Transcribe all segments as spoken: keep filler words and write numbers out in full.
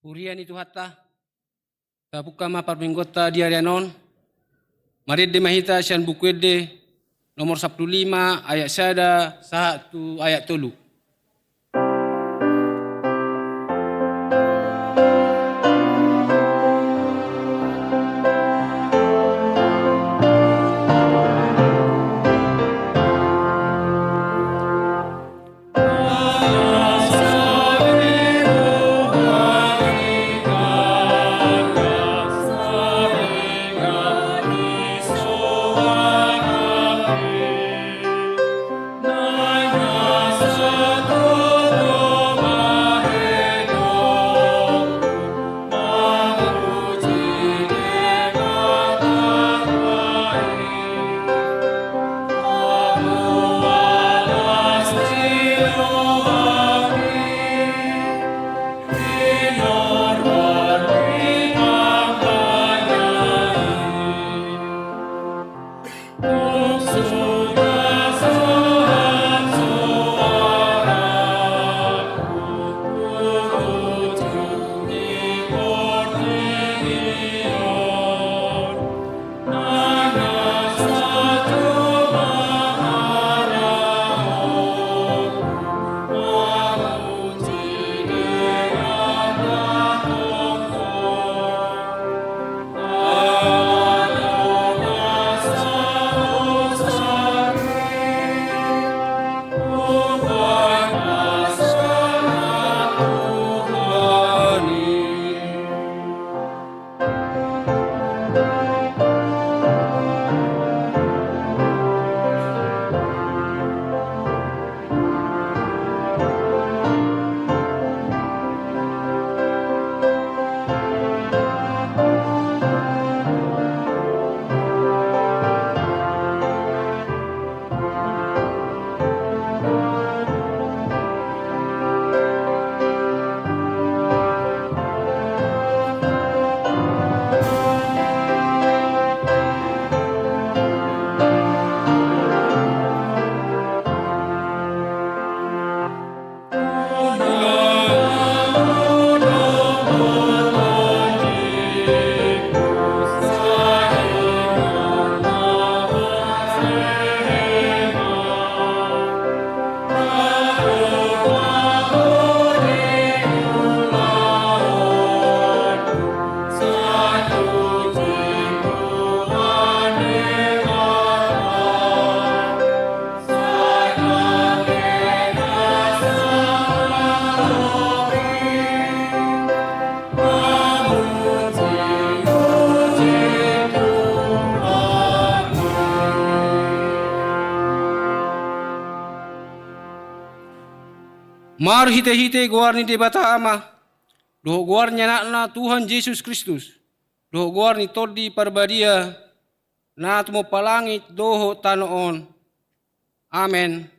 Huria ni Tuhanta, tapungka ma parmingguonta di ari on. Marende ma hita sian Buku Ende nomor sampulu lima, ayat sada sahat tu ayat tolu. Marhitehite goar ni Debata Ama, dohot goar ni Anakna Tuhan Jesus Kristus, dohot goar ni Tondi Parbadia, na tumompa langit dohot tano on. Amen.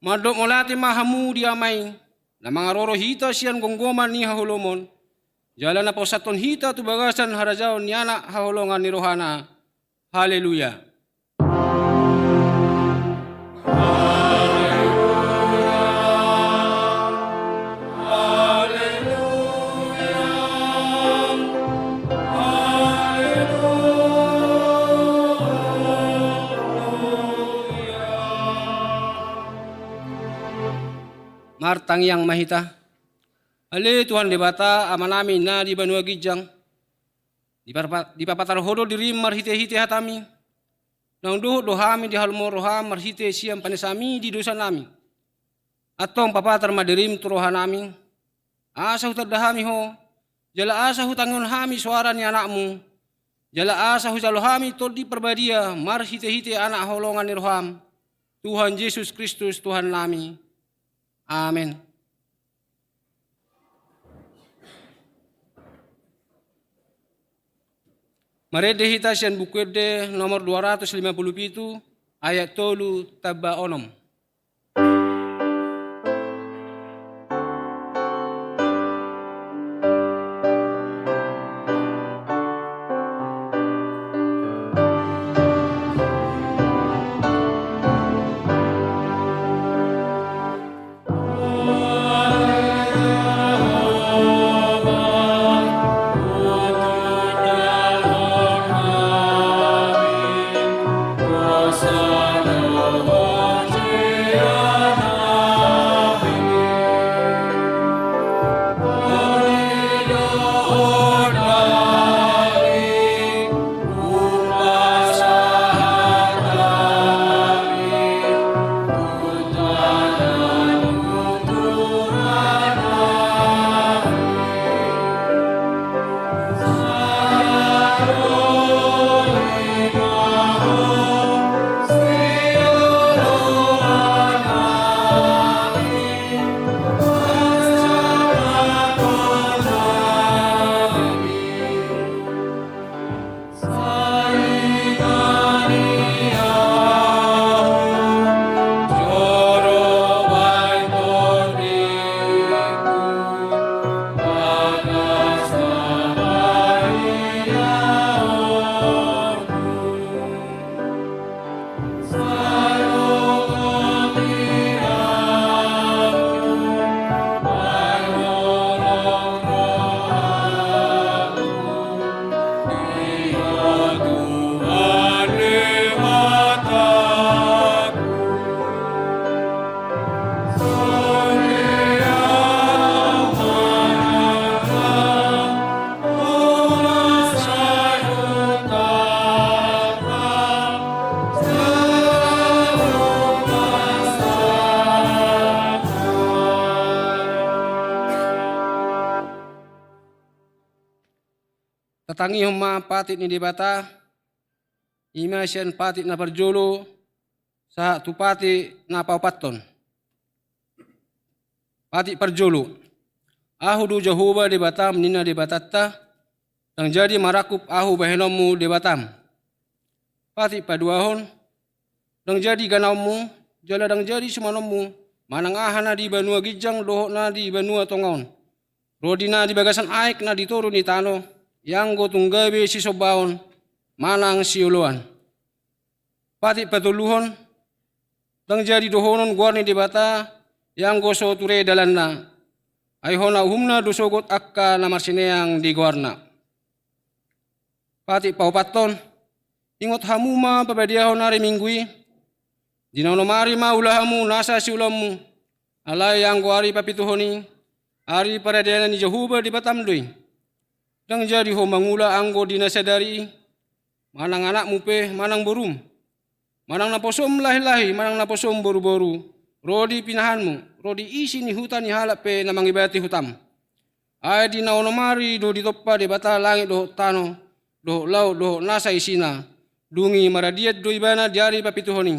Mandok mauliate ma hamu di Ama i, na mangaroro hita sian gomgoman ni haholomon, jala na pasahathon hita tu bagasan harajaon ni Anak haholongan ni rohana. Haleluya. Martangiang ma hita. Ale Tuhan Debata, Amanami na di banua ginjang, diparpa-, dipapatar Ho do dirim marhitehite hataMi. Naung dohot do hami di halomoan rohaM marhite sian panesaMi di dosanami. Antong papatar ma dirim tu rohanami, asa hutanda hami Ho, jala asa hutangihon hami soara ni AnakMu, jala asa hujalo hami Tondi Parbadia marhitehite Anak haholongan ni rohaM, Tuhan Jesus Kristus Tuhannami. Amen. Marende hita sian Buku Ende nomor dua ratus lima puluh pitu, ayat tolu tamba onom. Tangihon ma patik ni Debata, i ma sian patik na parjolo sahat tu patik na paopathon. Patik parjolo. Ahu do Jahowa Debatam, ninna Debatanta, ndang jadi marangkup ahu bahenonmu Debatam. Patik paduahon. Ndang jadi ganaonmu, jala ndang jadi sumanonmu, manang aha na di banua ginjang dohot na di banua tonga on, ro di na di bagasan aek na di toru ni tano, ianggo tung gabe sisombaon manang sioloan. Patik patoluhon. Ndang jadi dohonon goar ni Debata, ianggo so ture dalanna, ai hona uhumna do sogot angka na marsineang di goarna. Patik paopathon. Ingot hamu ma pabadiahon ari Minggu i. Di na onom ari ma ula hamu nasa siulaonmu. Alai anggo ari papituhon i, ari paradean ni Jahowa Debatam do i. Ndang jadi ho mangula anggo di na sadari i, manang anakmu pe manang borum, manang naposom lahilahi manang naposom boruboru, ro di pinahanmu, ro di isi ni huta ni halak pe na mangibati hutam. Ai di na onom ari do ditompa Debata langit dohot tano, dohot laut dohot nasa isina. Dung i maradian do ibana di ari papituhon i.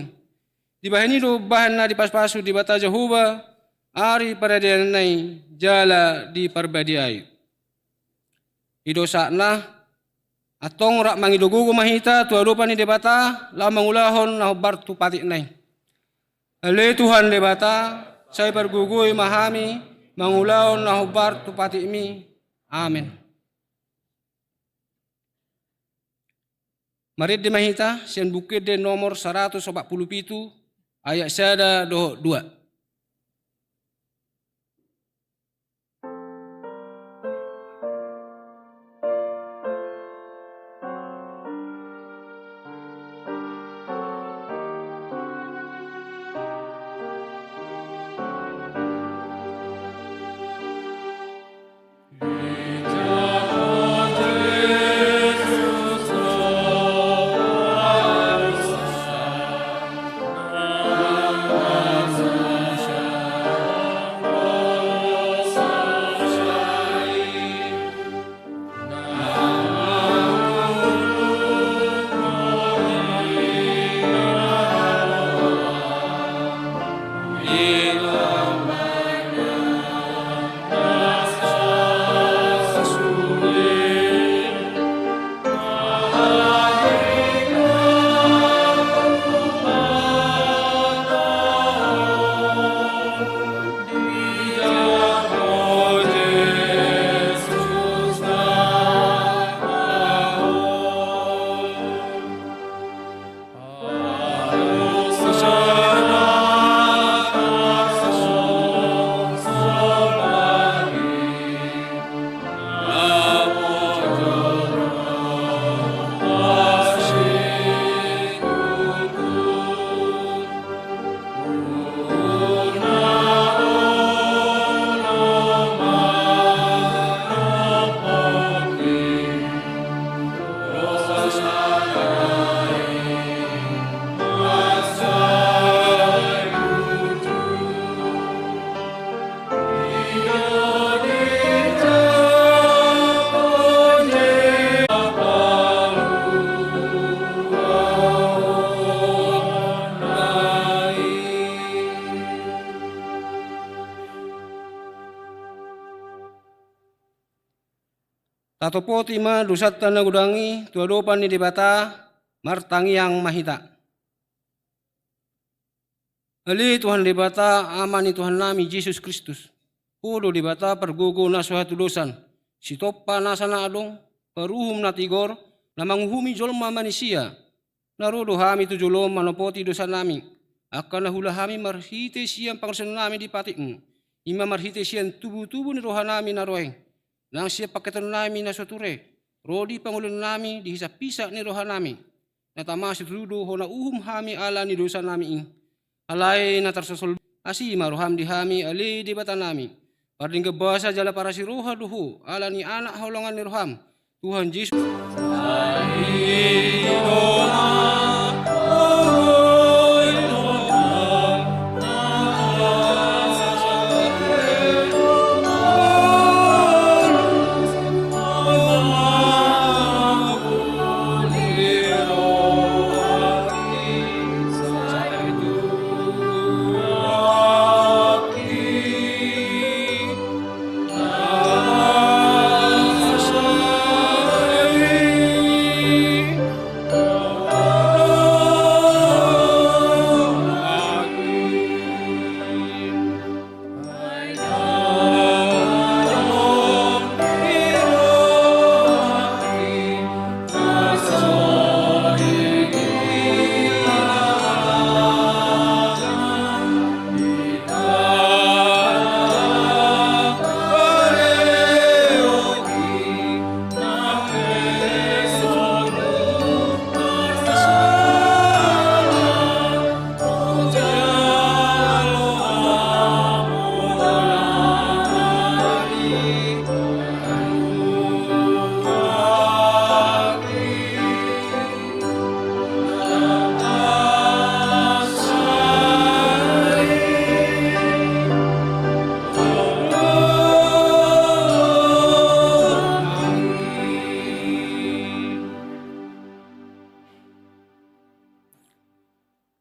Dibahen i do bahen na dipasupasu Debata Jahowa ari paradeanna i jala diparbadiai. I do saatna. Antong rap mangido gogo ma hita tu adopan ni Debata laho mangulahon na hombar tu patikna i. Ale Tuhan Debata, sai pargogoi ma hami mangulahon na hombar tu patikmi. Amen. Marende ma hita sian Buku Ende nomor saratus opat pulu pitu, ayat sada dohot dua. Tatopoti ma dosanta na godang i tu adopan ni Debata, martangiang ma hita. Ale Tuhan Debata, Ama ni Tuhannami Jesus Kristus, Ho do Debata pargogo na so hatudosan, sitompa nasa na adong, paruhum na tigor, na manguhumi jolma manisia. Na ro do hami tu jolom manopoti dosanami, angka na huula hami marhite sian pangalusionnami di patikmu, i ma marhite sian tubutubu ni rohanami na roeng, nang sian pangkataionnami na so ture, ro di pangoliannami di hisaphisap ni rohanami, na tama situtu do hona uhum hami ala ni dosanami i. Alai na tarsosol, asi ma roham di hami ale Debatanami, pardenggan basa jala parasi roha do Ho ala ni Anak holongan ni roham, Tuhan Jesus.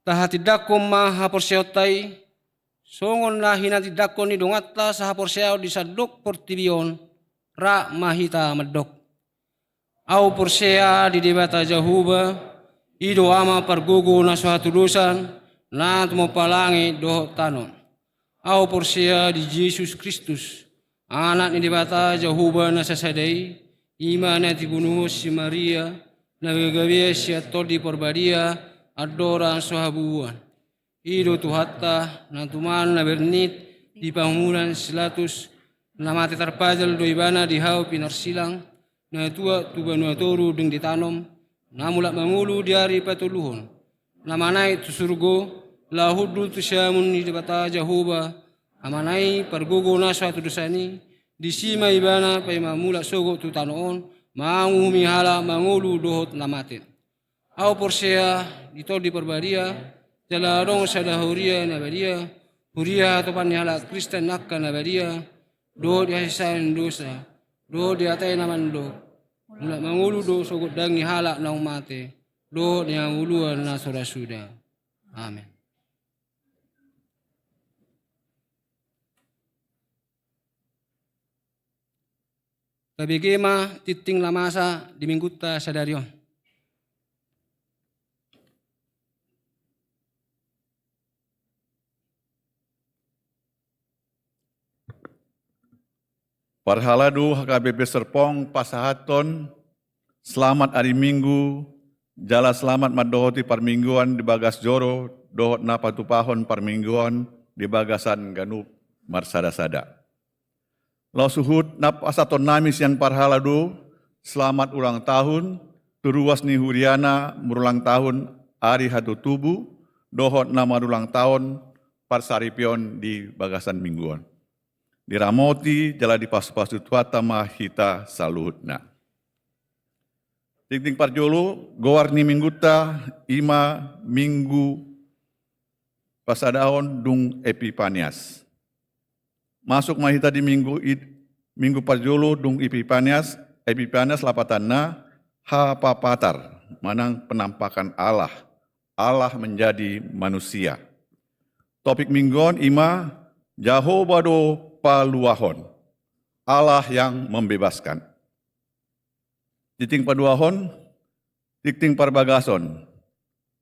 Tahatindangkon ma haporseaonta i, songon na hinatindangkon ni donganta sahaporseaon di sandok portibi on, rap ma hita mandok. Ahu porsea di Debata Jahowa, i do Ama pargogo na so hatudosan, na tumompa langit dohot tano. Ahu porsea di Jesus Kristus, Anak ni Debata Jahowa na sasada i, i ma na tibunuhon si Maria, na gagabean sian Tondi Parbadia, andorang so habubuhan. I do Tuhanta, na tumang na bernit di pamulan si Pilatus, na mate tarpajal do ibana di hau pinarsilang, na tuat tu banua toru dung ditanom, na mulak mangolu di ari patoluhon, na manaek tu surgo, laho hundul tu siamun ni Debata Jahowa, Amana i pargogo na so hatudosan i, disi ma ibana paima mulak sogot tu tano on, manguhumi halak mangolu dohot na mate. Ahu porsea di Tondi Parbadia, jala adong sada huria na badia, huria hatopan ni halak Kristen angka na badia, dohot di hasesaan dosa, dohot di hata i na mandok, mulak mangolu do so gondang ni halak naung mate, dohot di hangoluan na so ra suda. Amen. Tabege ma tingting na masa di Minggunta sadari on. Parhalado H K B P Serpong pasahathon selamat ari Minggu, jala selamat mandohoti parmingguan di bagas joro dohot na patupahon parmingguan di bagasan ganup marsada-sada. Laos huhut na pasahatonnami sian parhalado selamat ulang tahun tu ruas ni huriana marulang tahun ari hatutubu dohot na marulang tahun parsaripeon di bagasan minggu on. Diramoti jala dipasupasu Tuhanta ma hita saluhutna. Tingting parjolo, goar ni Minggunta i ma Minggu Pasadaon dung Epipanias. Masuk ma hita di Minggu i, Minggu parjolo dung Epipanias, Epipanias lapatanna hapapatar manang penampakan Allah, Allah menjadi manusia. Topik Minggu on i ma Jahowa do paluahon, Allah yang membebaskan. Tingting paduahon, tingting parbagason.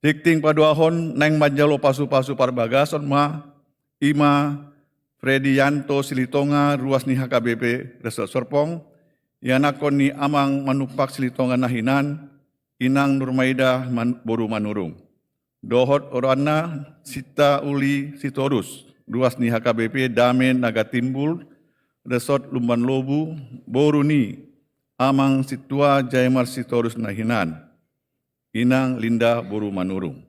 Tingting paduahon naeng manjalo pasupasu parbagason ma i ma Fredianto Silitonga, ruas ni H K B P Resort Serpong, ianakhon ni Amang Manumpak Silitonga na hinan, Inang Nurmaida man-, boru Manurung. Dohot oroanna Sinta Uli Sitorus, ruas ni H K B P Dame Naga Timbul, Resort Lumban Lobu, boru ni Amang Sintua Jaimar Sitorus na hinan, Inang Linda boru Manurung.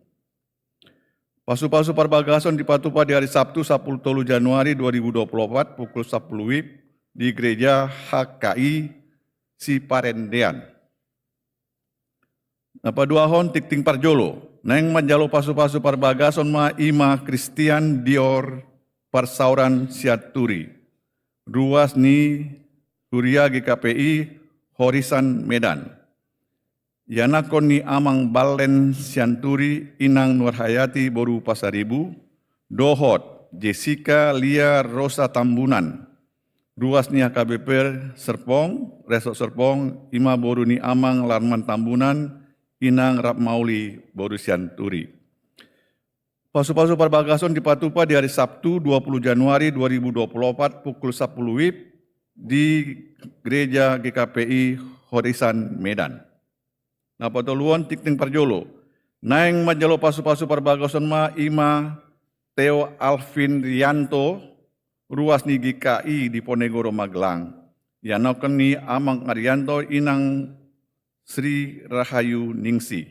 Pasupasu parbagason dipatupa di ari Sabtu, sapuluh tolu Januari dua ribu dua puluh empat, pukul sapuluh WIB, di Gereja H K I Siparendean. Na paduahon, tingting parjolo, naeng manjalo pasupasu parbagason ma i ma Christian Dior Parsaoran Sianturi, ruas ni Huria G K P I Horisan Medan. Ianakhon ni Amang Ballen Sianturi, Inang Nurhayati boru Pasaribu, dohot Jessica Lia Rosa Tambunan, ruas ni H K B P Serpong, Resort Serpong, i ma boru ni Amang Larman Tambunan, Inang Ratmauli boru Sianturi. Pasupasu parbagason dipatupa di ari Sabtu, dua puluh Januari dua ribu dua puluh empat, pukul sapuluh WIB, di Gereja G K P I Horisan Medan. Na patoluhon, tingting parjolo, naeng manjalo pasupasu parbagason ma i ma Theo Alvin Rianto, ruas ni G K I Diponegoro Magelang. Ianakhon ni Amang Arianto, Inang Sri Rahayu Ningsi,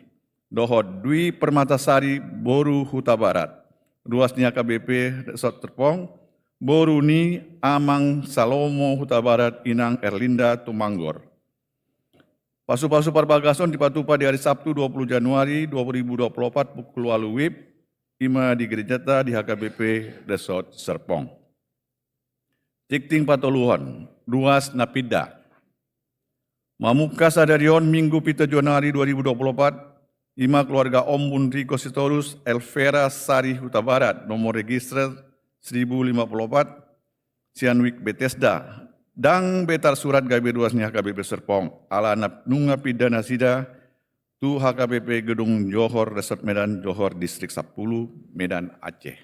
dohot Dwi Permatasari boru Hutabarat, ruas ni H K B P Resort Serpong, boru ni Amang Salomo Hutabarat, Inang Erlinda Tumanggor. Pasupasu parbagason dipatupa di ari Sabtu, dua puluh Januari dua ribu dua puluh empat, pukul ualu WIB, i ma di gerejanta di H K B P Resort Serpong. Tingting patoluhon, ruas na pinda. Mamungka sadari on, Minggu pitu Januari dua ribu dua puluh empat, Ima keluarga Ombun Riko Sitorus, Elvera Sari Hutabarat, nomor register seribu lima puluh opat, sian WIB Bethesda. Ndang be tarsurat gabe ruas ni H K B P Serpong, alana nunga pinda nasida tu H K B P Gedung Johor, Resort Medan Johor, Distrik Sampulu, Medan Aceh.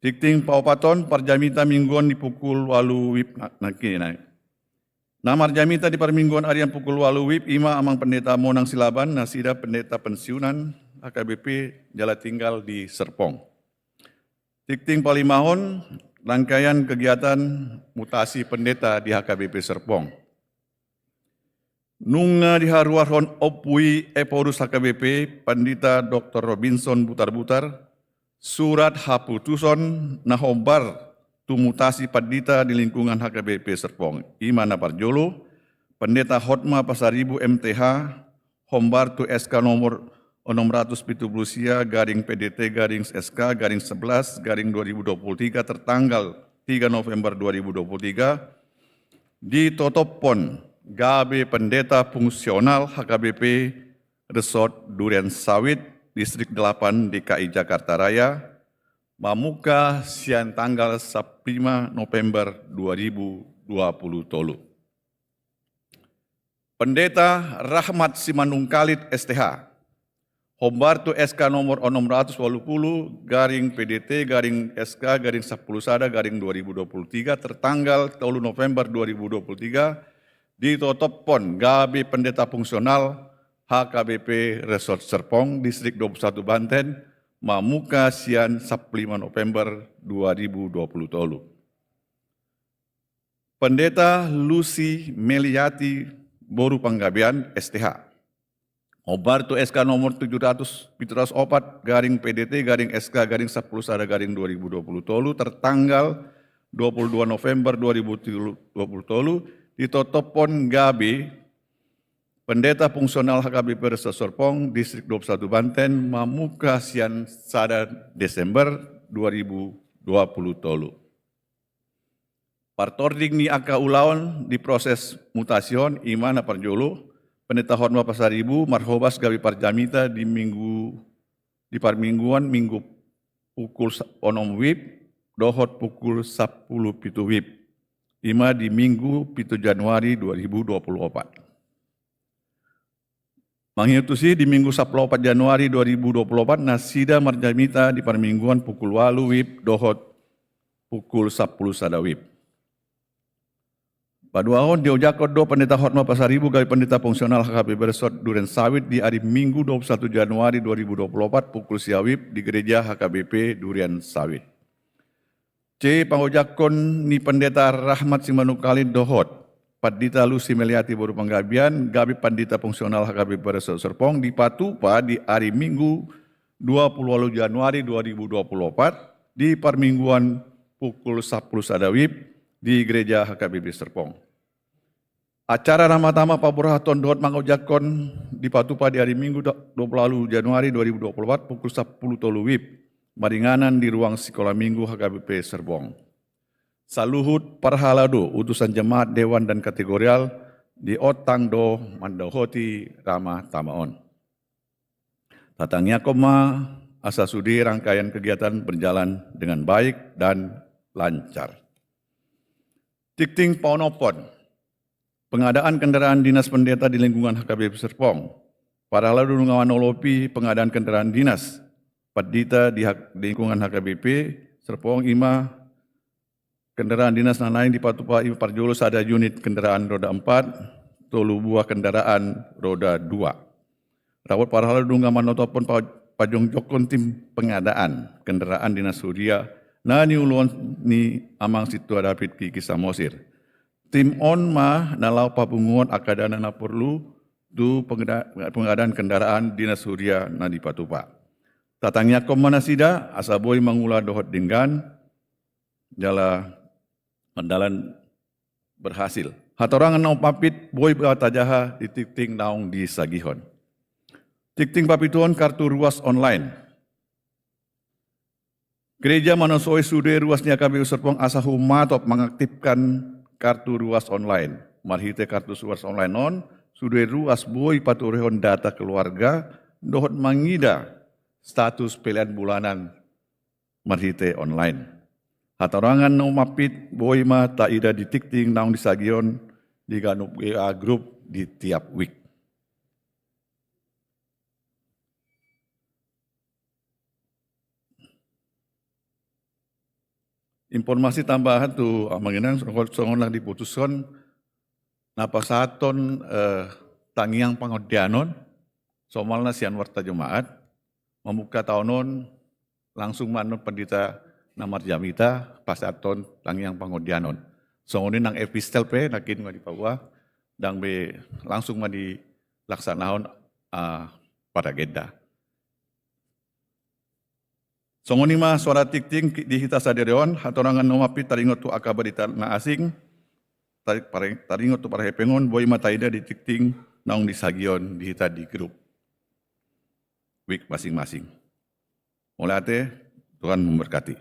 Tingting paopathon, parjamita mingguan di pukul ualu WIB na, na, na, na marjamita di parmingguan arian pukul ualu WIB ima Amang Pendeta Monang Silaban, nasida pendeta pensiunan H K B P jala tinggal di Serpong. Tingting palimahon, rangkaian kegiatan mutasi pendeta di H K B P Serpong. Nunga diharuarhon Ompu I Ephorus H K B P, Pandita Doktor Robinson Butarbutar, surat haputuson na hombar tu mutasi pandita di lingkungan H K B P Serpong. Ima na parjolo, Pendeta Hotma Pasaribu M T H, hombar tu S K nomor onom ratus pitu pulu sia garing P D T garing S K garing sebelas garing dua ribu dua puluh tiga, tertanggal tiga November dua ribu dua puluh tiga, ditotophon gabe pendeta fungsional H K B P Resort Duren Sawit, Distrik delapan, D K I Jakarta Raya, mamungka sian tanggal sampulu lima November dua ribu dua puluh tolu. Pendeta Rahmat Simanungkalit S T H, hombar tu S K nomor onom ratus walu pulu garing P D T garing S K garing sampulu sada garing dua ribu dua puluh tiga, tertanggal tolu November dua ribu dua puluh tiga, ditotophon gabe pendeta fungsional H K B P Resort Serpong, Distrik dua puluh satu Banten, mamungka sian sampulu lima November dua ribu dua puluh tolu. Pendeta Lucy Meliati Boru Panggabean S T H, hombar tu S K nomor tujuh ratus, pitu ratus opat garing P D T garing S K garing sampulu sada garing dua ribu dua puluh tolu, tertanggal dua puluh dua November dua ribu dua puluh tolu, ditotophon gabe pendeta fungsional H K B P Resort Serpong, Distrik dua puluh satu Banten, mamungka sian sada Desember dua ribu dua puluh tolu. Partording ni angka ulaon di proses mutasi on, ima na parjolo, Pendeta Hotma Pasaribu marhobas gabe parjamita di minggu, di parmingguan, Minggu pukul sa-, onom WIB dohot pukul sampulu pitu WIB. Ima di Minggu pitu Januari dua ribu dua puluh opat. Mangihut tusi, di Minggu sampulu opat Januari dua ribu dua puluh opat, nasida marjamita di parmingguan pukul ualu WIB dohot pukul sampulu sada WIB. Paduahon, diojakhon do Pendeta Hotma Pasaribu gabe pendeta fungsional H K B P Resort Duren Sawit di ari Minggu dua puluh satu Januari dua ribu dua puluh opat pukul sia WIB di gereja H K B P Duren Sawit. C. Pangojakhon ni Pendeta Rahmat Simanungkalit dohot Pandita Lucy Meliati Boru Panggabean gabe pandita fungsional H K B P Resort Serpong dipatupa di ari Minggu dua puluh walu Januari dua ribu dua puluh opat di parmingguan pukul sampulu sada WIB di gereja H K B P Serpong. Acara na martama paborhaton dohot mangojakhon dipatupa di ari Minggu dua puluh walu Januari dua ribu dua puluh opat pukul sampulu tolu WIB, maringanan di ruang Sikola Minggu H K B P Serpong. Saluhut parhalado, utusan jemaat, dewan dan kategorial, diontang do mandohoti rama tama on. Tatangiangkon ma asa sude rangkaian kegiatan berjalan dengan baik dan lancar. Tingting paonomhon, pengadaan kendaraan dinas pendeta di lingkungan H K B P Serpong. Parhalado nunga manolopi pengadaan kendaraan dinas pandita di hak-, di lingkungan H K B P Serpong, ima kendaraan dinas na naeng dipatupa, ima parjolo sada unit kendaraan roda empat, tolu buah kendaraan roda dua. Ro parhalado nunga manotophon pa-, pajongjongkon tim pengadaan kendaraan dinas huria na niuluhon ni Amang Sintua David Kiki Samosir. Tim on ma na laho papunguhon angka dana na porlu tu pengada-, pengadaan kendaraan dinas huria na dipatupa. Tatangiangkon ma nasida asa boi mangula dohot denggan jala mardalan berhasil. Hatorangan na ummampit boi ma tajaha di tingting naung disagihon. Tingting papituhon, kartu ruas online. Gereja manosoi sude ruas ni H K B P Serpong asa humatop mengaktifkan kartu ruas online. Marhite kartu ruas online on, sude ruas boi paturehon data keluarga, dohot mangida status pelean bulanan marhite online. Hatorangan na ummampit boi ma taida di tingting naung di sagion di ganup W A grup di tiap wik. Informasi tambahan tu amang inang, songon na diputushon na pasahathon, eh, tangiang pangondianon, somalna sian warta Jumaat, mamungka taon on, langsung ma annon pandita na marjamita pasahathon tangiang pangondianon. Songon i nang epistel pe nangkin nunga dipaboa, ndang be langsung ma dilaksanahon, ah, paragenda. Songon i ma suara tingting di hita sadari on, hatorangan na ummampit taringot tu angka barita na asing, tari-, pare-, taringot tu parhepeng on, boi ma taida di tingting naung di sagion di hita di grup wik masing-masing. Mauliate, Tuhan memberkati.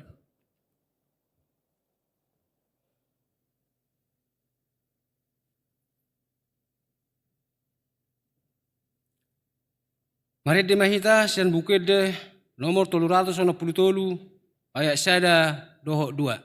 Marende ma hita sian Buku Ende nomor tolu ratus onom pulu tolu, ayat sada dohot dua.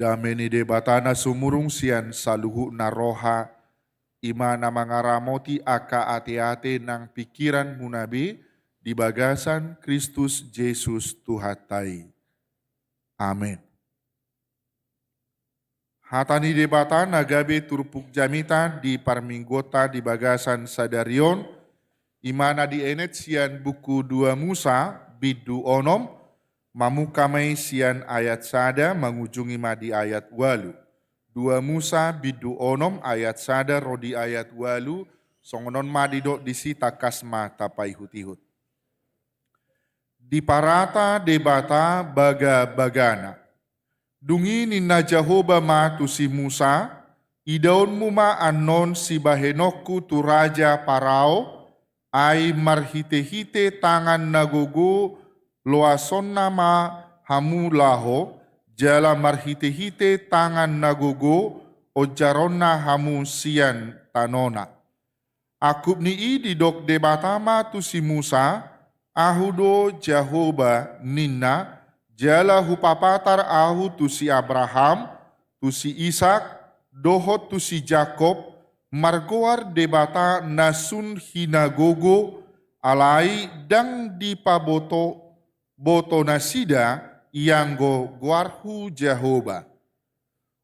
Dame ni Debata na sumurung sian saluhutna roha, i ma na mangaramoti angka ateate nang pingkiranmuna be di bagasan Kristus Jesus Tuhanta i. Amen. Hata ni Debata na gabe turpuk jamita di parmingguonta di bagasan sadari on, i ma na dienet sian buku dua Musa, bindu onom, Mamungka ma i sian ayat sada, mangujungi ma di ayat ualu. Dua Musa bindu onom ayat sada ro di ayat ualu, songon on ma didok disi, tangkas ma tapaihut-ihut. Diparata Debata bagabagana. Dung i ninna Jahowa ma tu si Musa, idaonmu ma annon sibahenonku tu raja Parao, ai marhite-hite tangan na gogo loasonna ma hamu laho, jala marhite-hite tangan na gogo onjaronna hamu sian tanona. Angkup ni i didok Debata ma tu si Musa, ahu do Jahowa ninna, jala hupapatar ahu tu si Abraham, tu si Isak, dohot tu si Jakob, margoar Debata na sun hinagogo, alai ndang dipaboto, boto nasida ianggo goarhu Jahowa.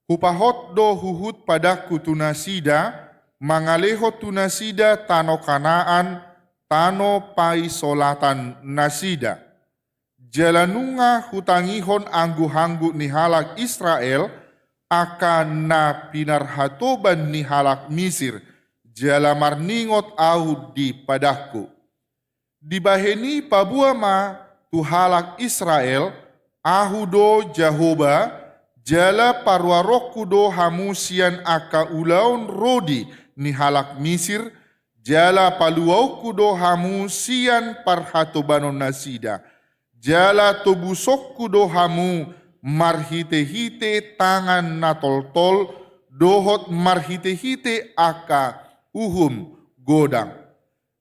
Hupahot do huhut padangku tu nasida, mangalehon tu nasida tano Kanaan, tano paisolatan nasida. Jala nunga hutangihon anggu-anggu ni halak Israel, angka na pinarhatoban ni halak Misir, jala marningot ahu di padangku. Dibahen i paboa ma tu halak Israel, ahu do Jahowa, jala paruaronku do hamu sian angka ulaon rodi ni halak Misir, jala paluaonku do hamu sian parhatobanon nasida, jala tobusonku do hamu marhite-hite tangan na toltol, dohot marhite-hite angka uhum godang.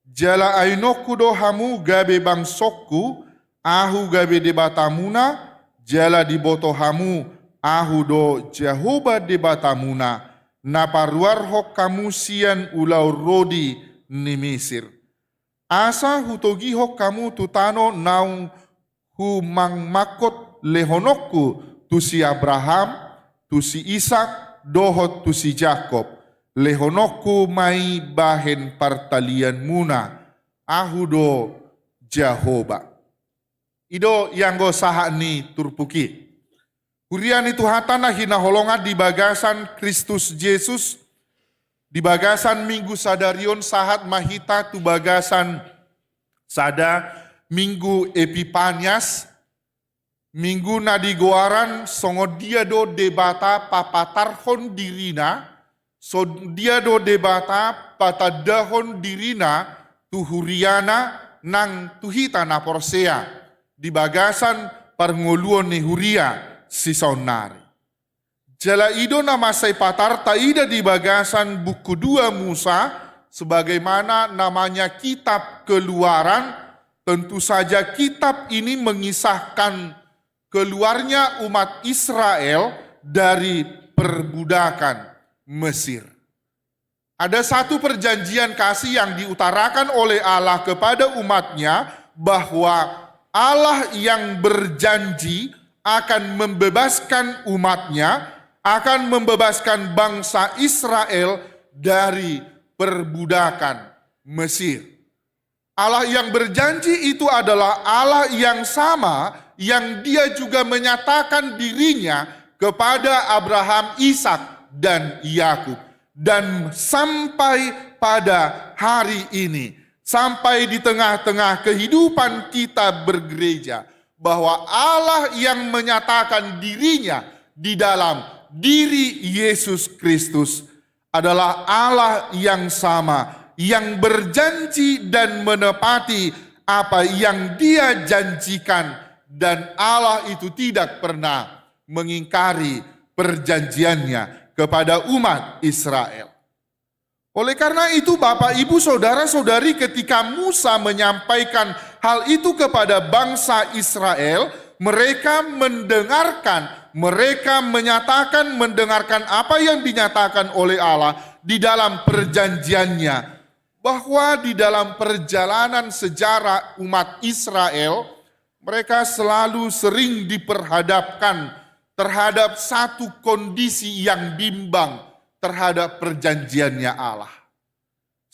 Jala ainonku do hamu gabe bangsongku, ahu gabe Debatamuna, jala diboto hamu, ahu do Jahowa Debatamuna, na paruarhon hamu sian ulaon rodi ni Misir. Asa hutogihon hamu tu tano naung humangmangkon lehononku tu si Abraham, tu si Isak, dohot tu si Jakob. Lehononku ma i bahen partalianmuna, ahu do Jahowa. I do ianggo sahat ni turpuk i. Huria ni Tuhanta na hinaholongan di bagasan Kristus Jesus, di bagasan Minggu sadari on sahat ma hita tu bagasan sada Minggu Epipanias, Minggu na digoaran songon dia do Debata papatarhon dirina, songon dia do Debata patandahon dirina tu huriana nang tu hita na porsea di bagasan parngoluon ni huria sisaonnari. Jala i do na mansai patar taida di bagasan buku dua Musa, sebagaimana namanya kitab Keluaran, tentu saja kitab ini mengisahkan keluarnya umat Israel dari perbudakan Mesir. Ada satu perjanjian kasih yang diutarakan oleh Allah kepada umat-Nya, bahwa Allah yang berjanji akan membebaskan umat-Nya, akan membebaskan bangsa Israel dari perbudakan Mesir. Allah yang berjanji itu adalah Allah yang sama yang Dia juga menyatakan diri-Nya kepada Abraham, Ishak, dan Yakub. Dan sampai pada hari ini, sampai di tengah-tengah kehidupan kita bergereja, bahwa Allah yang menyatakan diri-Nya di dalam diri Yesus Kristus adalah Allah yang sama, yang berjanji dan menepati apa yang Dia janjikan, dan Allah itu tidak pernah mengingkari perjanjian-Nya kepada umat Israel. Oleh karena itu, Bapak, Ibu, Saudara-saudari, ketika Musa menyampaikan hal itu kepada bangsa Israel, mereka mendengarkan, mereka menyatakan, mendengarkan apa yang dinyatakan oleh Allah di dalam perjanjian-Nya, bahwa di dalam perjalanan sejarah umat Israel, mereka selalu sering diperhadapkan terhadap satu kondisi yang bimbang terhadap perjanjian-Nya Allah.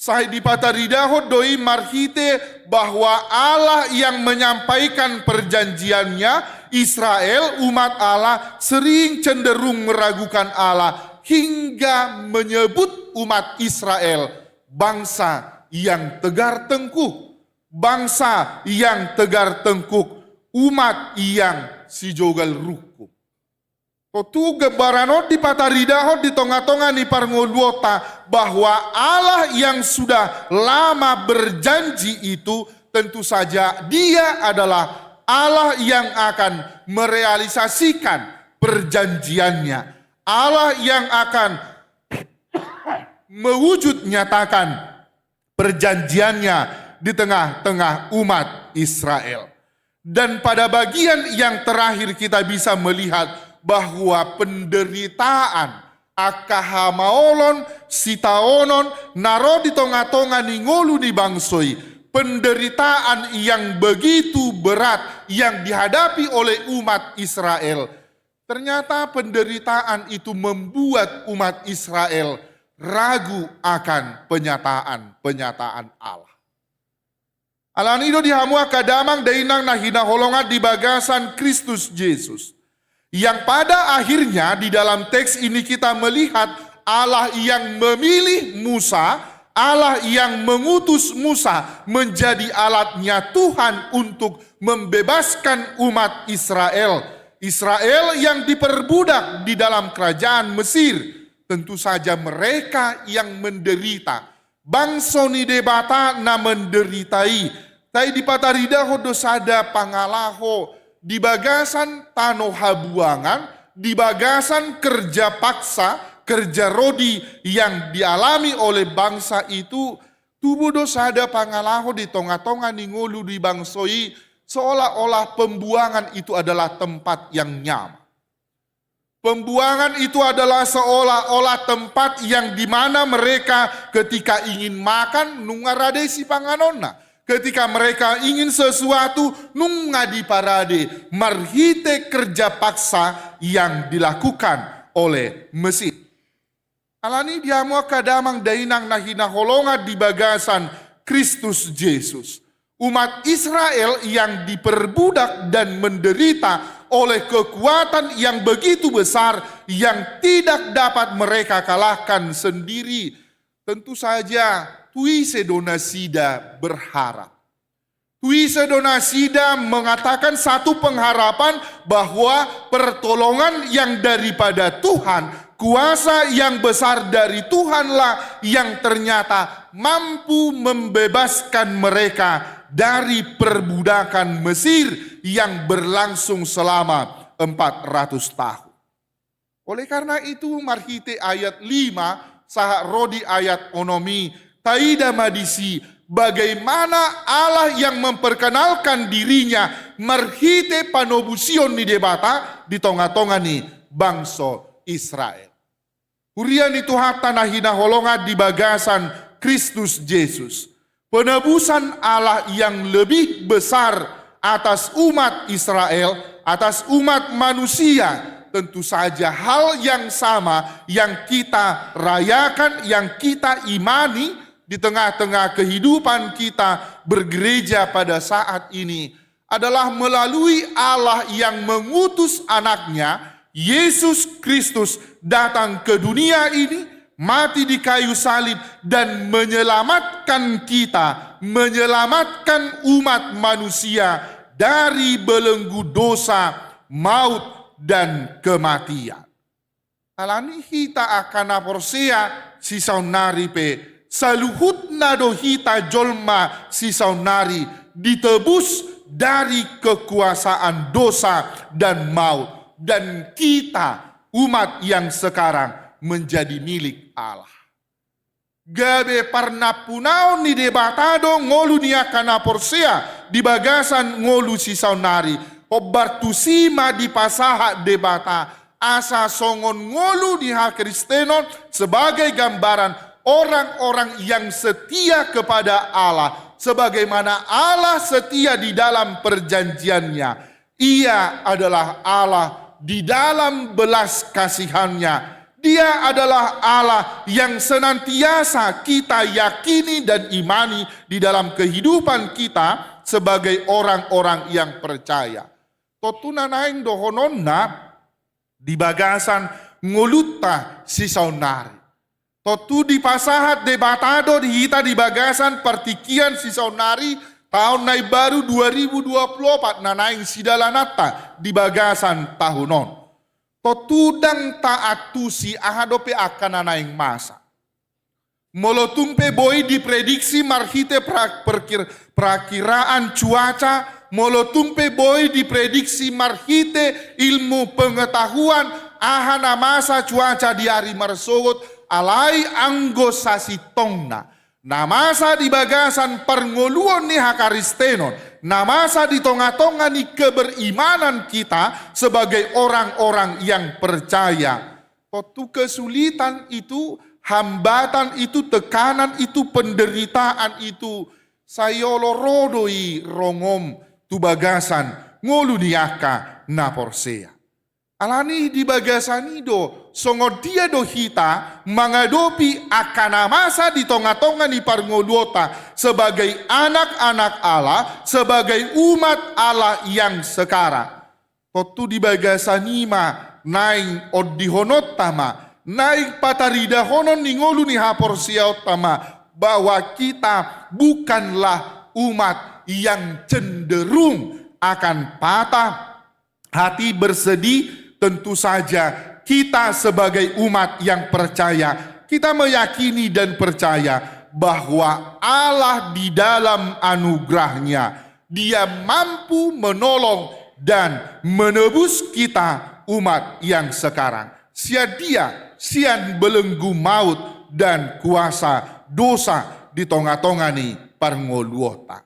Sai dipataridahon do i marhite bahwa Allah yang menyampaikan perjanjiannya, Israel, umat Allah, sering cenderung meragukan Allah hingga menyebut umat Israel bangsa yang tegar tengkuk, bangsa yang tegar tengkuk, umat yang sijogal rungkung. Tontu gambaran on dipataridahon di tongatonga ni parngoluonta bahwa Allah yang sudah lama berjanji itu tentu saja Dia adalah Allah yang akan merealisasikan perjanjiannya, Allah yang akan mewujud nyatakan perjanjiannya di tengah-tengah umat Israel. Dan pada bagian yang terakhir kita bisa melihat bahwa penderitaan, angka hamaolon, sitaonon na ro di tongatonga ni ngolu ni bangso i, penderitaan yang begitu berat yang dihadapi oleh umat Israel. Ternyata penderitaan itu membuat umat Israel ragu akan penyataan-penyataan Allah. Alani i do di hamu angka damang dainang na hinaholongan di bagasan Kristus Jesus, yang pada akhirnya di dalam teks ini kita melihat Allah yang memilih Musa, Allah yang mengutus Musa menjadi alatnya Tuhan untuk membebaskan umat Israel. Israel yang diperbudak di dalam kerajaan Mesir, tentu saja mereka yang menderita. Bangso ni Debata na menderita i. Sai dipataridahon do sada pangalaho di bagasan tano habuangan, di bagasan kerja paksa, kerja rodi yang dialami oleh bangsa itu. Tubu do sada pangalaho di tongatonga ni ngolu di bangso i, seolah-olah pembuangan itu adalah tempat yang nyaman. Pembuangan itu adalah seolah-olah tempat yang di mana mereka ketika ingin makan, nunga rade sipanganonna. Ketika mereka ingin sesuatu, nunga diparade marhite kerja paksa yang dilakukan oleh Mesir. Alani i di hamu angka damang dainang na hinaholongan di bagasan Kristus Jesus, umat Israel yang diperbudak dan menderita oleh kekuatan yang begitu besar yang tidak dapat mereka kalahkan sendiri, tentu saja tu ise do nasida berharap? Tu ise do nasida mengatakan satu pengharapan bahwa pertolongan yang daripada Tuhan, kuasa yang besar dari Tuhanlah yang ternyata mampu membebaskan mereka dari perbudakan Mesir yang berlangsung selama empat ratus tahun. Oleh karena itu, marhite ayat lima sahat ro di ayat onom i, taida ma disi bagaimana Allah yang memperkenalkan dirinya marhite panobusion ni Debata di tongatonga ni bangso Israel. Huria ni Tuhanta na hinaholongan di bagasan Kristus Jesus, penebusan Allah yang lebih besar atas umat Israel, atas umat manusia, tentu saja hal yang sama yang kita rayakan, yang kita imani di tengah-tengah kehidupan kita bergereja pada saat ini adalah melalui Allah yang mengutus Anaknya, Yesus Kristus, datang ke dunia ini, mati di kayu salib, dan menyelamatkan kita, menyelamatkan umat manusia dari belenggu dosa, maut, dan kematian. Alani hita angka na porsea sisaonnari pe, saluhutna do hita jolma sisaonnari ditebus dari kekuasaan dosa dan maut, dan kita, umat yang sekarang, menjadi milik Allah. Gabe parnampunaon ni Debata do ngolu ni angka na porsea di bagasan ngolu sisaonnari. Hombar tusi ma dipasahat Debata asa songon ngolu ni hakristenon sebagai gambaran orang-orang yang setia kepada Allah, sebagaimana Allah setia di dalam perjanjiannya. Ia adalah Allah di dalam belas kasihannya, Dia adalah Allah yang senantiasa kita yakini dan imani di dalam kehidupan kita sebagai orang-orang yang percaya. Tontu na naeng dohononna di bagasan ngolunta sisaonnari. Tontu dipasahat Debata do di hita di bagasan partingkian sisaonnari, taon na imbaru dua ribu dua puluh opat na naeng sidalananta di bagasan tahun on. Tontu ndang taantusi aha dope angka na naeng masa. Molo tung pe boi diprediksi marhite pra-, perkir-, perakiraan cuaca, molo tung pe boi diprediksi marhite ilmu pengetahuan, aha na masa cuaca di ari marsogot, alai anggo sasintongna na masa di bagasan parngoluon ni hakaristenon, na masa di tonga-tonga ni keberimanan kita sebagai orang-orang yang percaya. Tontu kesulitan itu, hambatan itu, tekanan itu, penderitaan itu, sai olo ro do i rongom tu bagasan ngolu ni angka na porsea. Alani di bagasan i do, songon dia do hita mangadopi angka na masa di tonga-tonga ni parngoluonta sebagai anak-anak Allah, sebagai umat Allah yang sekarang. Tontu di bagasan i ma naeng ondihononta ma, naeng pataridahonon ni ngolu ni haporseaonta ma, bahwa kita bukanlah umat yang cenderung akan patah hati, bersedih. Tentu saja kita sebagai umat yang percaya, kita meyakini dan percaya bahwa Allah di dalam anugerahnya, Dia mampu menolong dan menebus kita umat yang sekarang. Sian Dia, sian belenggu maut dan kuasa dosa di tonga-tonga ni parngoluonta.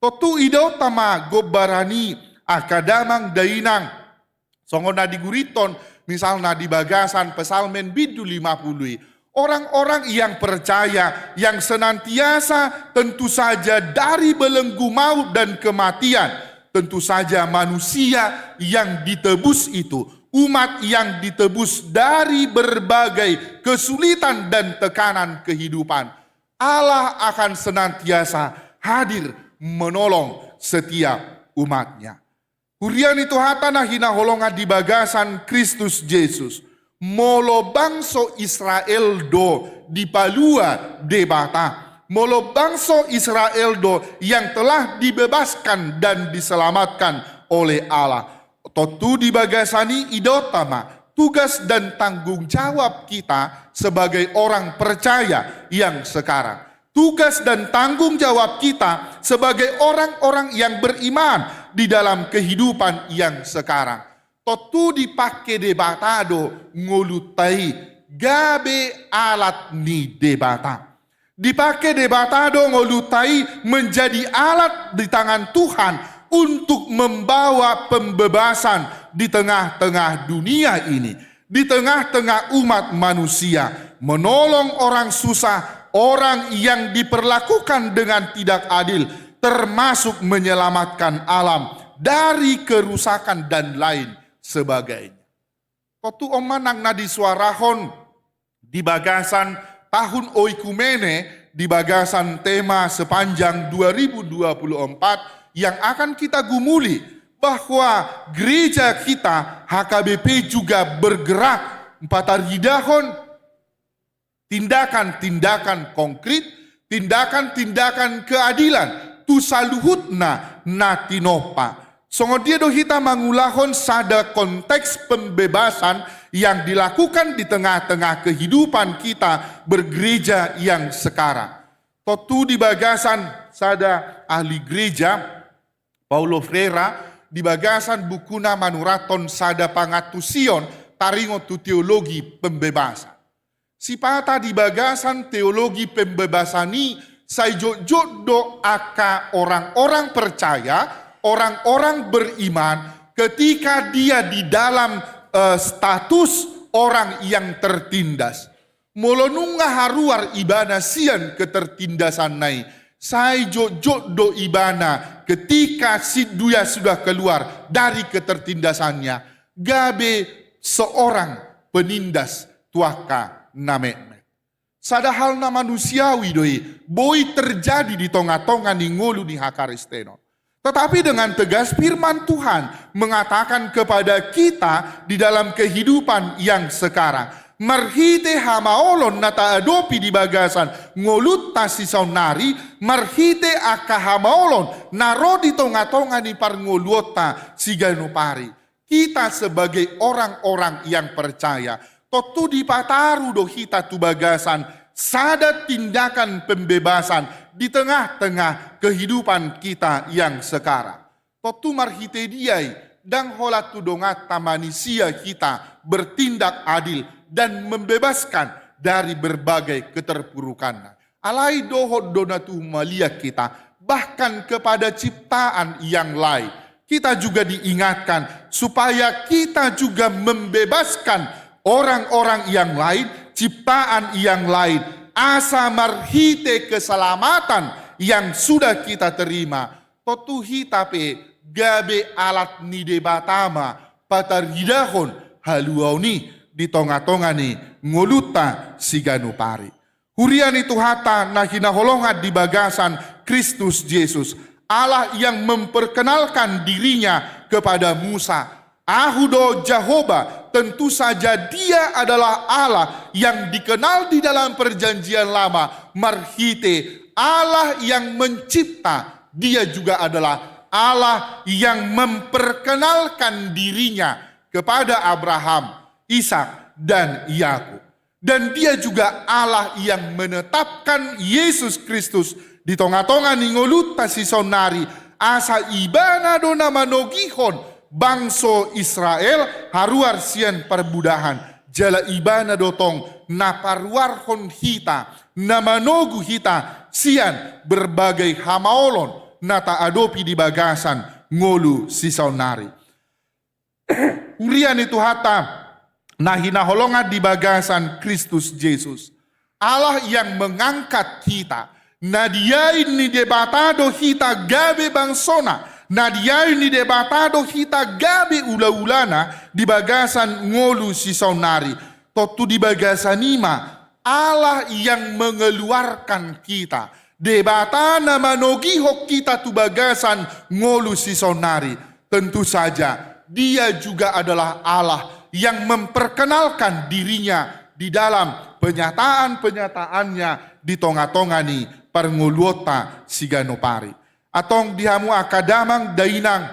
Tontu idaonta ma gombaran i angka damang dainang. Songon na digurithon, misalna di bagasan Psalmen bindu lima puluh i. Orang-orang yang percaya, yang senantiasa tentu saja dari belenggu maut dan kematian. Tentu saja manusia yang ditebus itu, umat yang ditebus dari berbagai kesulitan dan tekanan kehidupan. Allah akan senantiasa hadir menolong setiap umat-Nya. Huria ni Tuhanta na hinaholongan di bagasan Kristus Jesus, molo bangso Israel do dipalua Debata, molo bangso Israel do yang telah dibebaskan dan diselamatkan oleh Allah, tontu di bagasan i idaonta ma tugas dan tanggung jawab kita sebagai orang percaya yang sekarang. Tugas dan tanggung jawab kita sebagai orang-orang yang beriman di dalam kehidupan yang sekarang. Tontu dipangke Debata do ngolunta i gabe alat ni Debata. Dipangke Debata do ngolunta i menjadi alat di tangan Tuhan untuk membawa pembebasan di tengah-tengah dunia ini, di tengah-tengah umat manusia, menolong orang susah, orang yang diperlakukan dengan tidak adil, termasuk menyelamatkan alam dari kerusakan dan lain sebagainya. Tontu on ma nang na disuarahon di bagasan tahun oikumene, di bagasan tema sepanjang dua ribu dua puluh empat yang akan kita gumuli, bahwa gereja kita H K B P juga bergerak pataridahon tindakan-tindakan konkret, tindakan-tindakan keadilan tu saluhutna na tinompa. Songon dia do hita mangulahon sada konteks pembebasan yang dilakukan di tengah-tengah kehidupan kita bergereja yang sekarang. Tontu di bagasan sada ahli gereja, Paulo Freire, di bagasan bukuna manurathon sada pangantusion taringot tu teologi pembebasan. Sipata di bagasan teologi pembebasan i sai jotjot do angka orang-orang percaya, orang-orang beriman ketika dia di dalam, eh, status orang yang tertindas. Molo nunga haruar ibana sian ketertindasanna i, sai jotjot do ibana ketika si-, dia sudah keluar dari ketertindasannya, gabe seorang penindas tu angka na metmet. Sada hal na manusiawi do i, boi terjadi di tonga-tonga ni ngolu ni hakaristenon. Tetapi dengan tegas firman Tuhan mengatakan kepada kita di dalam kehidupan yang sekarang, marhite hamaolon na taadopi di bagasan ngolunta sisaonnari, marhite angka hamaolon na ro di tonga-tonga ni parngoluonta siganup ari. Kita sebagai orang-orang yang percaya, tontu dipataru do hita tu bagasan sada tindakan pembebasan di tengah-tengah kehidupan kita yang sekarang. Tontu marhite dia i, ndang holan tu donganta manisia hita bertindak adil dan membebaskan dari berbagai keterpurukanna. Alai dohot do na tumaliat hita, bahkan kepada ciptaan yang lain. Kita juga diingatkan supaya kita juga membebaskan orang-orang yang lain, ciptaan yang lain, asa marhite keselamatan yang sudah kita terima. Tontu hita pe gabe alat ni Debata ma pataridahon haluaon i di tonga-tonga ni ngolunta siganup ari. Huria ni Tuhanta na hinaholongan di bagasan Kristus Jesus, Allah yang memperkenalkan dirinya kepada Musa, "Ahu do Jahowa." Tentu saja Dia adalah Allah yang dikenal di dalam Perjanjian Lama marhite Allah yang mencipta. Dia juga adalah Allah yang memperkenalkan dirinya kepada Abraham, Ishak, dan Yakub. Dan Dia juga Allah yang menetapkan Yesus Kristus di tonga-tonga ni ngolunta sisaonnari, asa Ibana do na manogihon bangso Israel haruar sian parbudahan, jala Ibana do tong na paruarhon hita, na manogu hita sian berbagai hamaolon na taadopi di bagasan ngolu sisaonnari. Huria ni Tuhanta na hinaholongan di bagasan Kristus Jesus, Allah yang mengangkat kita, na diain ni Debata do hita gabe bangsona, na diain ni Debata do hita gabe ula-ulana di bagasan ngolu sisaonnari. Tontu di bagasan i ma Allah yang mengeluarkan kita, Debata na manogihon hita tu bagasan ngolu sisaonnari. Tentu saja, Dia juga adalah Allah yang memperkenalkan dirinya di dalam penyataan-penyataannya di tonga-tonga ni parngoluonta siganup ari. Antong di hamu angka damang dainang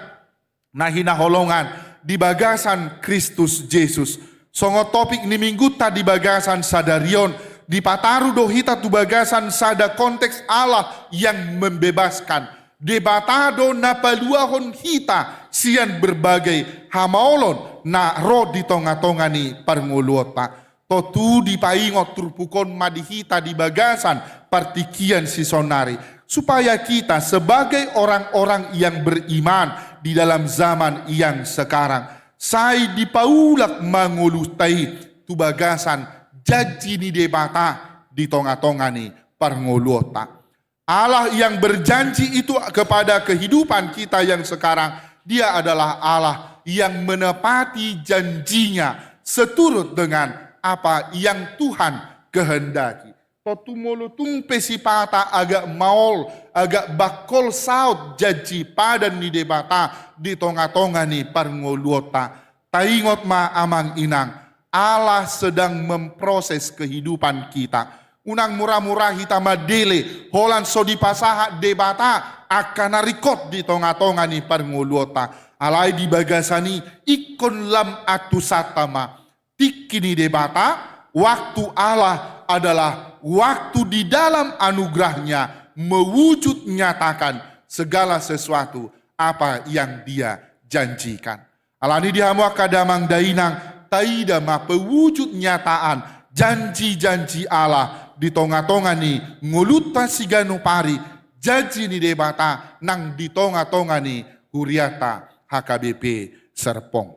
na hinaholongan di bagasan Kristus Jesus. Songon topik ni minggunta di bagasan sadari on, dipataru do hita tu bagasan sada konteks Allah yang membebaskan. Debata do na paluahon hita sian berbagai hamaolon na ro di tonga-tonga ni parngoluonta. Tontu dipaingot turpuk on ma di hita di bagasan partingkian sisaonnari, supaya kita sebagai orang-orang yang beriman di dalam zaman yang sekarang, sai dipaulak ma ngolunta i tu bagasan janji ni Debata di tonga-tonga ni parngoluonta. Allah yang berjanji itu kepada kehidupan kita yang sekarang, Dia adalah Allah yang menepati janji-Nya seturut dengan apa yang Tuhan kehendaki. Tontu molo tung pe sipata agak maol, agak bangkol saut janji padan ni Debata di tonga-tonga ni parngoluonta, taingot ma amang inang, Allah sedang memproses kehidupan kita. Unang mura-mura hita mandele, holan so dipasahat Debata angka na ringkot di tonga-tonga ni parngoluonta. Alai di bagasan i, ingkon lam antusanta ma, tingki ni Debata, waktu Allah adalah waktu di dalam anugerah-Nya mewujud nyatakan segala sesuatu apa yang Dia janjikan. Alani di hamu angka damang dainang, taida ma pewujud nyataan janji-janji Allah di tonga-tonga ni ngolunta siganup ari, janji ni Debata nang di tonga-tonga ni hurianta H K B P Serpong.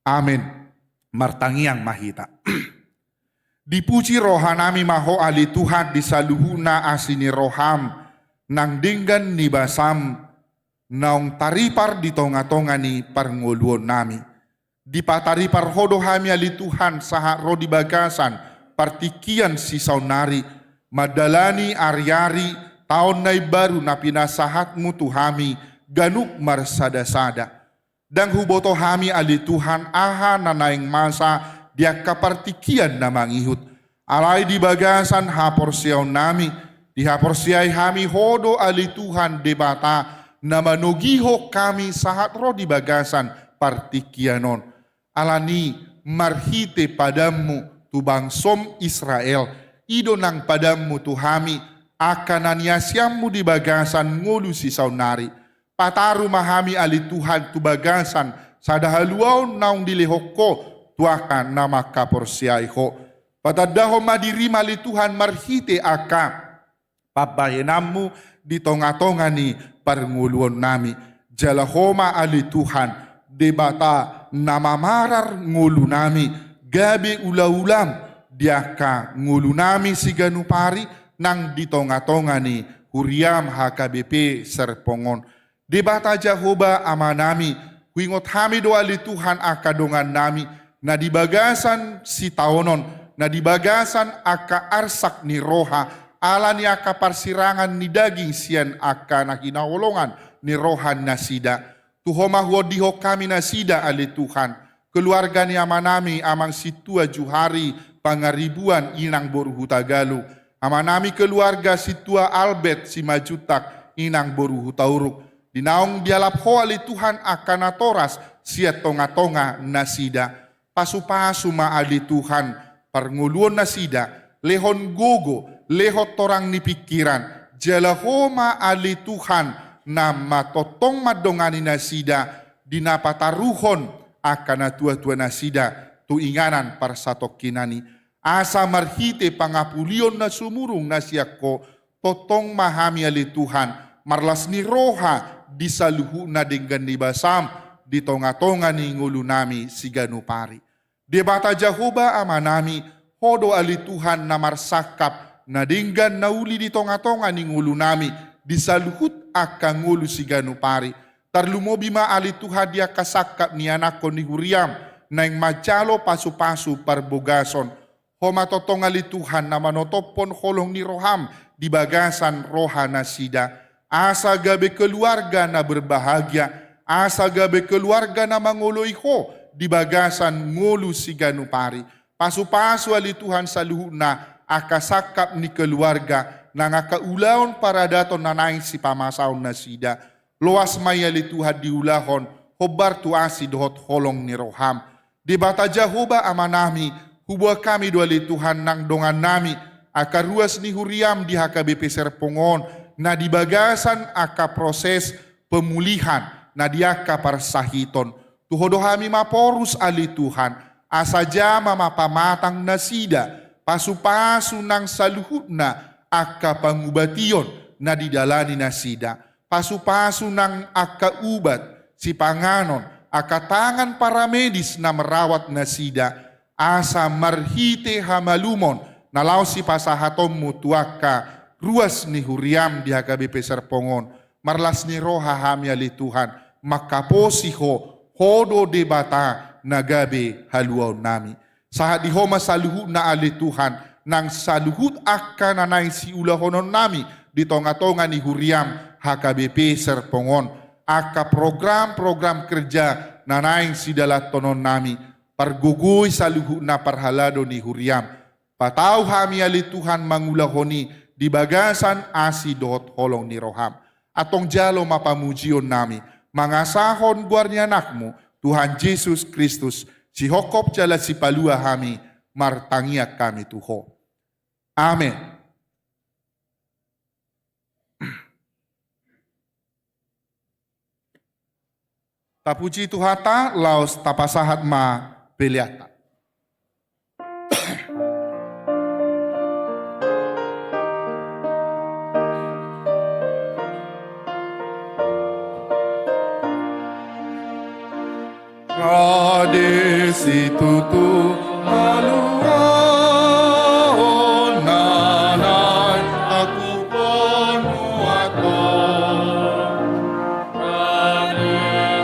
Amen. Martangiang ma hita. Dipuji rohanami ma Ho ale Tuhan di saluhutna asi ni roham nang denggan ni basam naung taripar di tonga-tonga ni parngoluonnami. Dipataripar Ho do hami ale Tuhan sahat ro di bagasan partingkian sisaonnari, mandalani ari-ari taon na imbaru na pinasahat-Mu tu hami ganup marsada-sada. Ndang huboto hami ale Tuhan aha na naeng masa di angka partingkian na mangihut. Alai di bagasan haporseaonnami, dihaporseai hami Ho do ale Tuhan Debata na manogihon hami sahat ro di bagasan partingkian on. Alani marhite padan-Mu tu bangso-M Israel, i do nang padan-Mu tu hami, angka na niasian-Mu di bagasan ngolu sisaonnari. Pataru ma hami ale Tuhan tu bagasan sada haluaon naung dilehon Ho tu angka na mangkaporseai Ho. Patandahon ma dirim ale Tuhan marhite angka pambahenan-Mu di tonga-tonga ni parngoluonnami. Jala Ho ma ale Tuhan Debata na mamarar ngolunami, gabe ula-ula-M di angka ngolunami siganup ari nang di tonga-tonga ni huria-M H K B P Serpong on. Debata Jahowa Amanami, huingot hami do ale Tuhan angka dongannami, na di bagasan sitaonon, na di bagasan angka arsak ni roha, ala ni angka parsirangan ni daging sian angka na hinaholongan ni roha nasida. Tu Ho ma huondihon hami nasida ale Tuhan, keluarga ni amanami Amang Sintua Juhari Pangaribuan inang boru Hutagalung, amanami keluarga Sintua Albert Simanjuntak inang boru Hutauruk, di naung dialap Ho ale Tuhan angka natoras sian tonga-tonga nasida. Pasu-pasu ma ale Tuhan parngoluon nasida, lehon gogo, lehon torang ni pingkiran, jala Ho ma ale Tuhan na matongtong mandongani nasida di na pataruhon angka natua-tua nasida tu inganan parsatongkinan i. Asa marhite pangapulion na sumurung na sian Ho, tongtong ma hami ale Tuhan marlas ni roha di saluhutna denggan ni basa-M di tonga-tonga ni ngolunami siganup ari. Debata Jahowa Amanami, Ho do ale Tuhan na marsangkap na denggan na uli di tonga-tonga ni ngolunami di saluhut angka ngolu siganup ari. Tarlumobi ma ale Tuhan di angka sangkap ni anakkon ni huria-M naeng manjalo pasu-pasu parbogason. Ho ma tongtong ale Tuhan na manotophon holong ni roha-M di bagasan roha nasida, asa gabe keluarga na berbahagia, asa gabe keluarga na mangoloi Ho di bagasan ngolu siganup ari. Pasu-pasu ale Tuhan saluhutna angka sangkap ni keluarga nang angka ulaon paradaton na naeng sipamasaon nasida. Loas ma i ale Tuhan diulahon hombar tu asi dohot holong ni roha-M. Debata Jahowa Amanami, huboan hami do ale Tuhan nang dongannami angka ruas ni huria-M di H K B P Serpong on, na di bagasan angka proses pemulihan, na di angka parsahiton. Tu Ho do hami maporus ale Tuhan, asa jamah ma pamatang nasida, pasu-pasu nang saluhutna angka pangubation na didalani nasida. Pasu-pasu nang angka ubat, sipanganon, angka tangan paramedis na merawat nasida, asa marhite hamalumon na laho sipasahaton-Mu tu angka ruas ni huria-M di H K B P Serpong on, marlas ni roha hami ale Tuhan mangkaposi Ho, Ho do Debata na gabe haluaonnami. Sahat di Ho ma saluhutna ale Tuhan, nang saluhut angka na naeng siulahononnami di tonga-tonga ni huria-M H K B P Serpong on, angka program-program kerja na naeng sidalanhononnami, pargogoi saluhutna parhalado ni huria-M. Patau hami ale Tuhan mangulahon i di bagasan asi dohot holong ni roha-M. Antong jalo ma pamujionnami, mangasahon goar ni Anak-Mu, Tuhan Jesus Kristus, sihophop jala sipalua hami, martangiang hami tu Ho. Amen. Tapuji Tuhanta, laos tapasahat ma peleanta. Rade situtu haluaon na naeng aku panuathon. Rade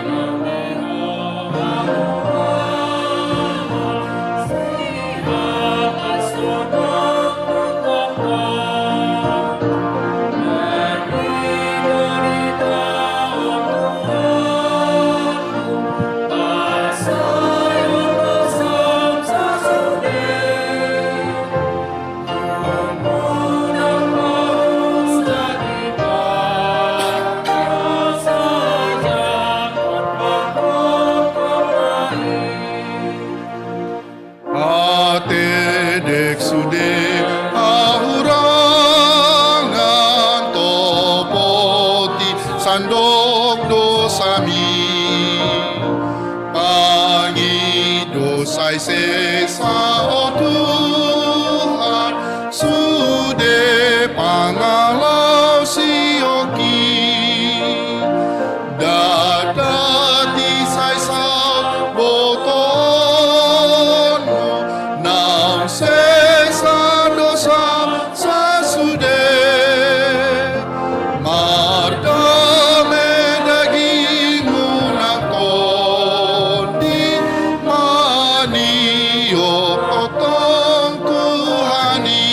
na mihol haluaon. Sami pangido sai sesa, o Tuhan, sude pangalaosion i. Ndada di sai sabotoonmu, naung sesa dosa sasude. Mardame dagingmu nang tondi, manio tongtong Tuhan i.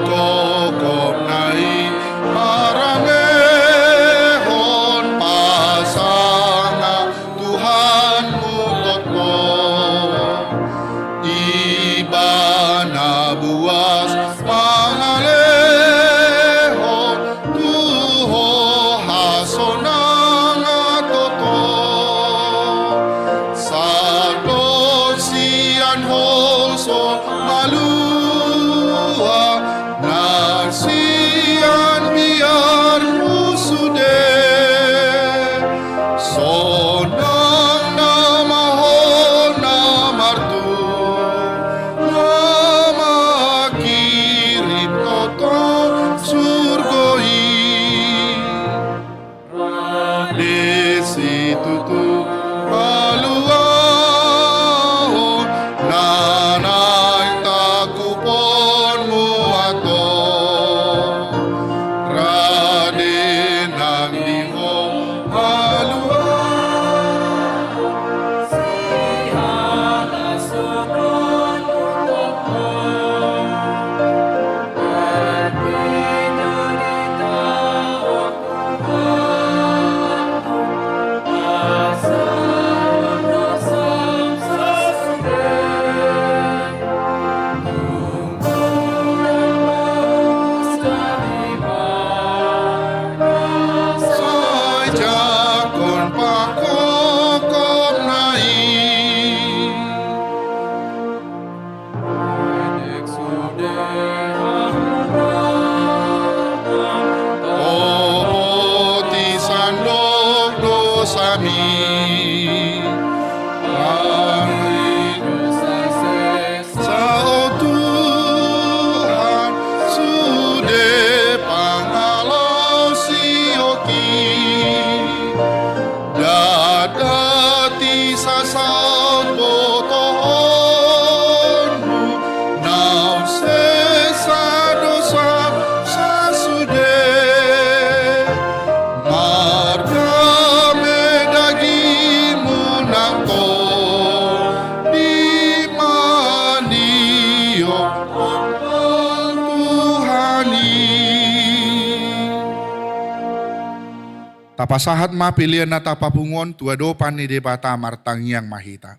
Pangkohopna i marangehon pasangan Tuhanmu tongtong. Ibana buas mangalehon tu ho hasonangan tongtong. Sadok sian holso malua nang sian biarmu sude. Sonang nama ho na martua, na manghirim tongtong surgo i. Rade situtu haluaon na naeng tangkuponmu antong. Rade nang di ho haluaon. Sai jangkon pangkohopna i. Topoti sandok dosami. Sai dosa sesa, o Tuhan, sude pangalaosion i. Ndada di sai sabotoonmu, naung sesa dosa sasude. Mardame dagingmu nang tondi, manio tongtong Tuhan i. Tapasahat ma pelean na tapapungu on tu adopan ni Debata, martangiang ma hita.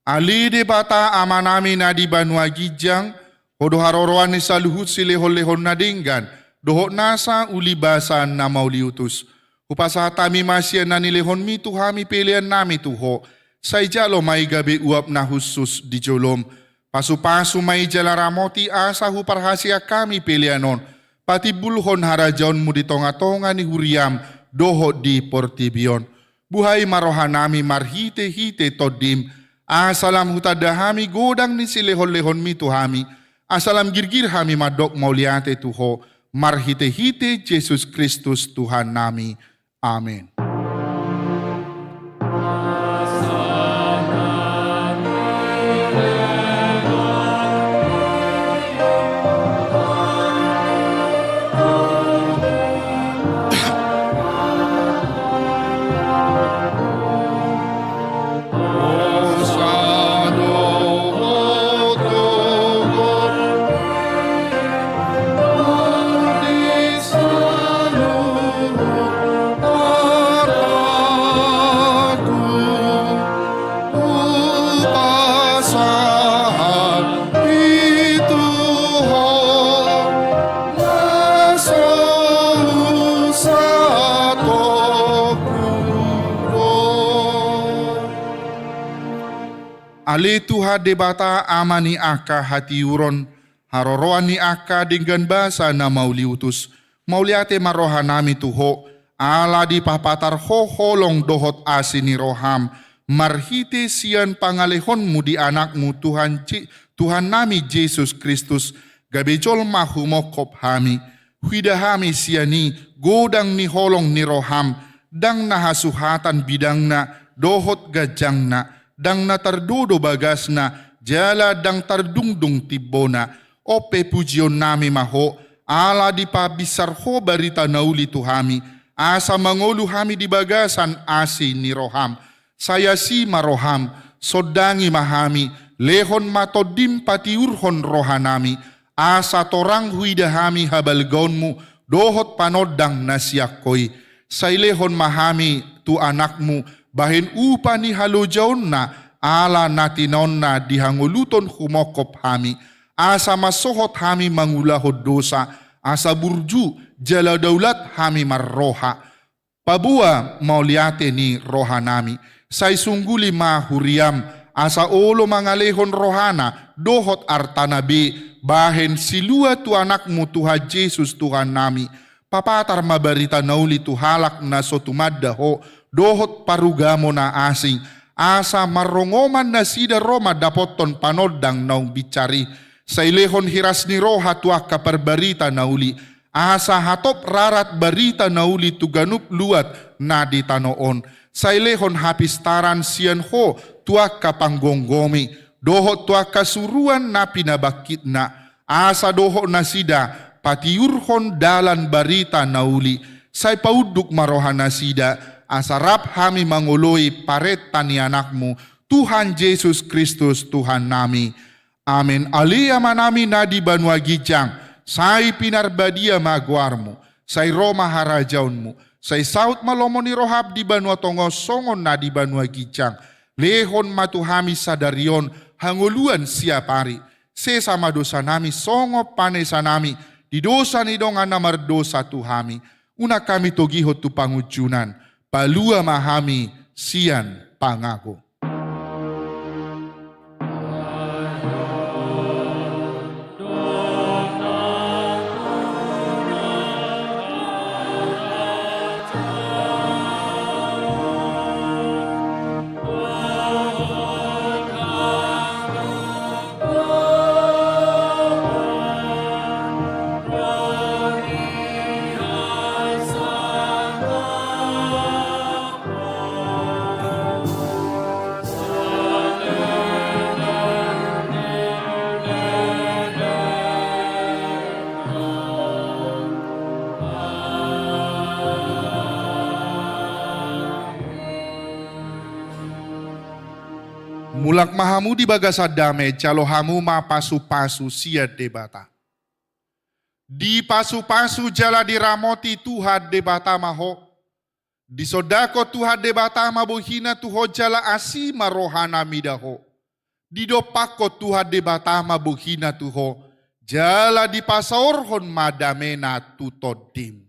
Ale Debata Amanami na di banua ginjang, Ho do haroroan ni saluhut silehonlehon na denggan dohot nasa uli basa na mauliutus. Hupasahat hami ma sian na nilehonmi tu hami peleannami tu Ho, sai jalo ma i gabe uap na hushus di jolom. Pasupasu ma i jala ramoti asa huparhaseang hami pelean on, patimbulhon harajaonmu di tongatonga ni huriam dohot di portibi on. Buhai ma rohanami marhitehite Tondim, asa lam hutanda hami godang ni silehonlehonmi tu hami, asa lam girgir hami mandok mauliate tu Ho, marhitehite Jesus Kristus Tuhannami. Amen. Ale Tuhan Debata, Ama ni angka hatiuron, haroroan ni angka denggan basa na mauliutus, mauliate ma rohanami tu Ho, ala dipapatar Ho holong dohot asi ni roham, marhite sian pangalehonmu di Anakmu Tuhan Je-, Tuhannami Jesus Kristus, gabe jolma humongkop hami. Huida hami sian i godang ni holong ni roham, ndang na hasuhatan bidangna dohot ganjangna, ndang na tardodo bagasna, jala ndang tardungdung timbona. On pe pujionnami ma Ho, ala dipabinsar Ho barita na uli tu hami, asa mangolu hami di bagasan asi ni roham. Sai asi ma roham, sondangi ma hami, lehon ma Tondim patiurhon rohanami, asa torang huida hami habalgaonmu dohot panondang na sian Ho i. Sai lehon ma hami tu Anakmu bahen upa ni halojaonna, ala na tinaonna dihangoluton humongkop hami, asa mansohot hami mangulahon dosa, asa burju jala daulat hami marroha. Paboa mauliate ni rohanami, sai sungguli ma huriam, asa olo mangalehon rohana dohot artana be bahen silua tu Anakmu Tuhan Jesus Tuhannami. Papatar ma barita na uli tu halak na so tumanda Ho, dohot parugamo na asing, asa marrongoman nasida ro mandapothon panondang naung binsar i. Sai lehon hiras ni roha tu angka parbarita na uli, asa hatop rarat barita na uli tu ganup luat na di tano on. Sai lehon hapistaran sian Ho tu angka panggomgomi, dohot tu angka suruan na pinabangkitna, asa dohot nasida patiurhon dalan barita na uli. Sai paunduk ma rohanasida, asa rap hami mangoloi parenta ni Anakmu, Tuhan Jesus Kristus Tuhannami. Amen. Ale Amanami na di banua ginjang, sai pinarbadia ma goarmu, sai ro ma harajaonmu, sai saut ma lomo ni roham di banua tonga on songon na di banua ginjang. Lehon ma tu hami sadari on hangoluan siapari. Sesa ma dosanami songon panesanami di dosa ni dongan na mardosa tu hami. Unang hami togihon tu pangunjunan, palua ma hami sian pangago. Mulak ma hamu di bagasan dame, jalo hamu ma pasupasu sian Debata. Dipasupasu jala diramoti Tuhan Debata ma ho. Disondangkon Tuhan Debata ma bohina tu ho jala asi ma rohana mida ho. Didompakkon Tuhan Debata ma bohina tu ho, jala dipasaorhon ma damena tu tondim.